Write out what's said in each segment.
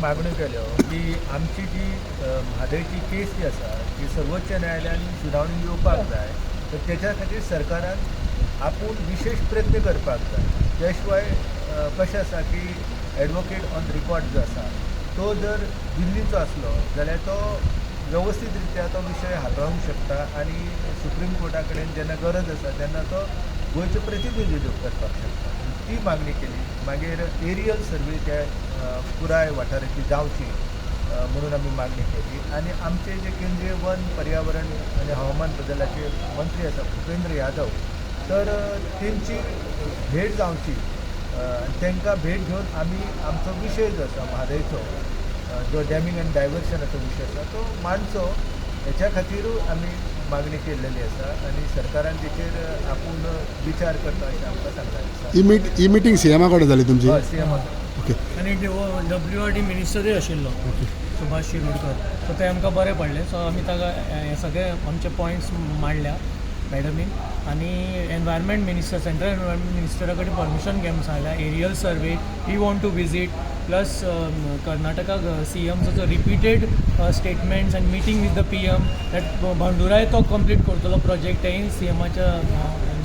मागण्यो केल्यो की आमची जी म्हादयची केस जी आसा ती सर्वोच्च न्यायालयान सुनावणी येवपाक जाय, तर तेच्या खातीर सरकारान आपूण विशेश प्रयत्न करपाक जाय. त्या शिवाय कशें आसा की एडवोकेट ऑन रिकॉर्ड जो आसा तो जर दिल्लीचो आसलो जाल्यार तो वेवस्थीत रित्या तो विशय हाताळूंक शकता आनी सुप्रीम कोर्टा कडेन जेन्ना गरज आसा तेन्ना तो गोंयचें प्रतिनिधित्व करपाक शकता. ती मागणी केली. मागीर एरियल सर्वे त्या पुराय वाठाराची जावची म्हणून आमी मागणी केली आनी आमचे जे केंद्रीय वन, पर्यावरण आनी हवामान बदलाचे मंत्री आसा भुपेंद्र यादव, तर तेंची भेट जावची आनी तांकां भेट घेवन आमी आमचो विशय जो आसा म्हादयचो, जो डॅमींग आनी डायवर्शनाचो विशय आसा तो मांडचो, हेच्या खातीरूय आमी मागणी केल्लेली आसा आनी सरकारान तेचेर आपूण विचार करता अशें आमकां सांगलें आसा. ही मिटींग सीएमा कडेन जाली तुमची? हय, सीएमा. ओके. आनी डब्ल्यू आर डी मिनिस्टरूय आशिल्लो सुभाष शिरोडकर, सो ते आमकां बरें पडलें. सो आमी ताका हे सगळे आमचे पॉयंट्स मांडल्या मॅडमीन आनी एनवायरमेंट मिनिस्टर, सेंट्रल एनवायरमेंट मिनिस्टरा कडेन परमिशन घे म्हूण सांगल्या. Aerial survey we want to visit, plus Karnataka सीएमचो जो repeated statements and meeting with the PM that भांडुराय तो कंप्लीट करतलो प्रोजेक्ट, तेंय सीएमाच्या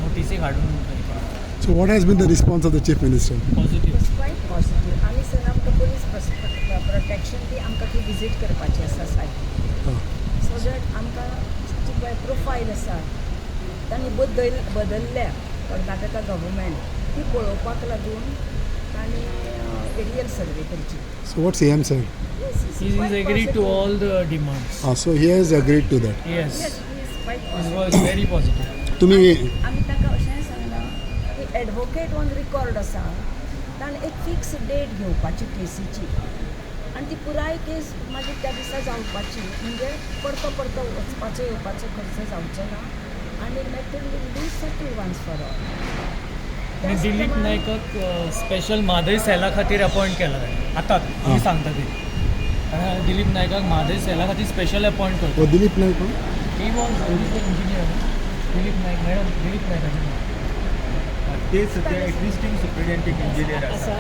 नोटिसीक हाडून. So what has been the response of the Chief Minister? Positive. Quite positive. आनी sir, आमकां police protection बी आमकां ती visit करपाची आसा सायट, सो that आमकां जी पळय प्रोफायल आसा तांणी बदलल्या कर्नाटका गव्हर्मेंट, ती पळोवपाक लागून तांणी एरियल सर्वे करची. So what CM said? He is agreed to all the demands. Ah, so he has agreed to that. Yes. Yes, he is quite It was very positive. तुम्ही आमी ताका अशेंय सांगलां की एडवोकेट ऑन रिकॉर्ड आसा ताणें एक फिक्स डेट घेवपाची केसीची आनी ती पुराय केस मागीर त्या दिसा जावपाची, म्हणजे परतो परतो वचपाचो येवपाचो खर्च जावचो ना आनी matter will be settle once for all. आनी दिलीप नायकाक स्पेशल म्हादय सेला खातीर अपॉयंट केला ताणें आतां आमी सांगता ते. आनी दिलीप नायकाक म्हादय सेला खातीर स्पेशल अपॉयंट करता. हो, दिलीप नाईक कोण? He was engineer Dilip Naik, madam, Dilip नायकाचें नांव. ते सद्या एक्झिस्टींग सुप्रिटेंडींग इंजिनियर आसा.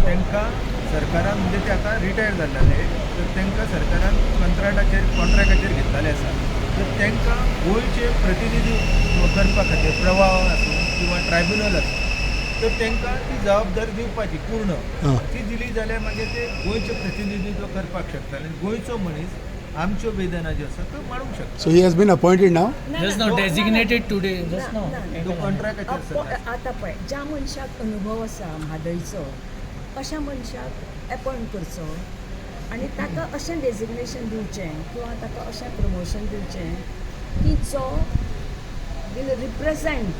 तांकां सरकारान, म्हणजे ते आतां रिटायर जाल्ले, तर तांकां सरकारान कंत्राटाचेर, कॉन्ट्रॅक्टाचेर घेतलेले आसा. तर तांकां गोंयचे प्रतिनिधित्व करपा खातीर प्रवाह आसूं किंवा ट्रायब्युनल आसूं, तर तांकां ती जबाबदारी दिवपाची पूर्ण. ती दिली जाल्यार मागीर ते गोंयचें प्रतिनिधित्व करपाक शकता आनी गोंयचो मनीस आमच्यो वेदना ज्यो आसा त्यो मांडूंक शकता. So he has been appointed now? Just now designated today, just now. तो कॉन्ट्रॅक्टाचेर सद्या. आतां पळय, ज्या मनशाक अनुभव आसा म्हादयचो अशा मनशाक एपॉयंट करचो आनी ताका अशें डेजिग्नेशन दिवचें किंवा ताका अशें प्रमोशन दिवचें की जो will represent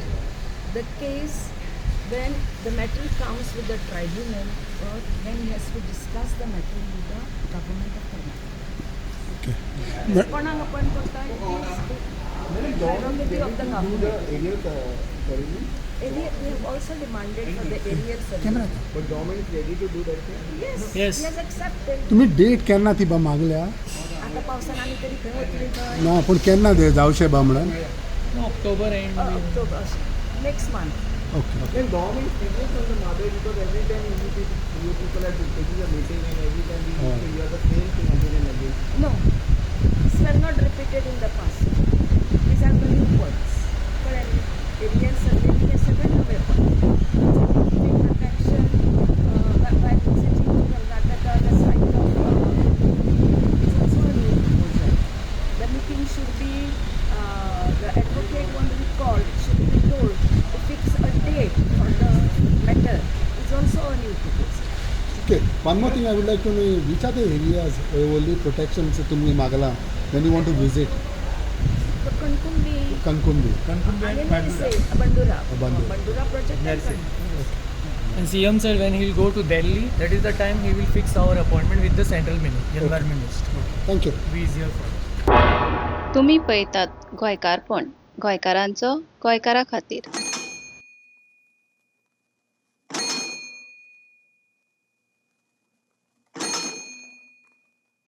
the case when the matter comes with the tribunal or when he has to discuss the matter with the government of Karnataka. कोणाक अपॉयंट करता, it is prerogative of the government. Aerial survey. Area, we have also demanded for the aerial survey. But government is ready to do that thing? Yes, Yes. he has accepted. तुम्ही date केन्ना ती बा मागल्या? आता पावसान आमी तरी खंय वतली थंय? ना, पूण केन्ना ते जावचें बा म्हणून? October and October, next month. Okay. Then government is serious on the Mhadei, because every time you people are taking a meeting and every time we used to hear the same thing again and again. No, these were not repeated in the past. These are the new points. कळ्ळें न्ही? Aerial survey हे सगळे नवे points. Protection by visiting to Karnataka, the site of it's also a new proposal. The meeting should be, the advocate on record should be told to fix a date for the matter. It's also a new proposal. Okay, one more thing I would like to know, which are the areas only protections तुम्ही मागला when you want to visit? The Kankumbi, Kankumbi. Kankumbi आणि आनी Merced, Bandura. Bandura. Bandura project and Merced. Kankumbi. And CM said when he will go to Delhi, that is the time he will fix our appointment with the central minister, environment minister. Thank you. Be easier for us. तुमी पळयतात गोंयकारपण, गोंयकारांचो गोंयकारा खातीर.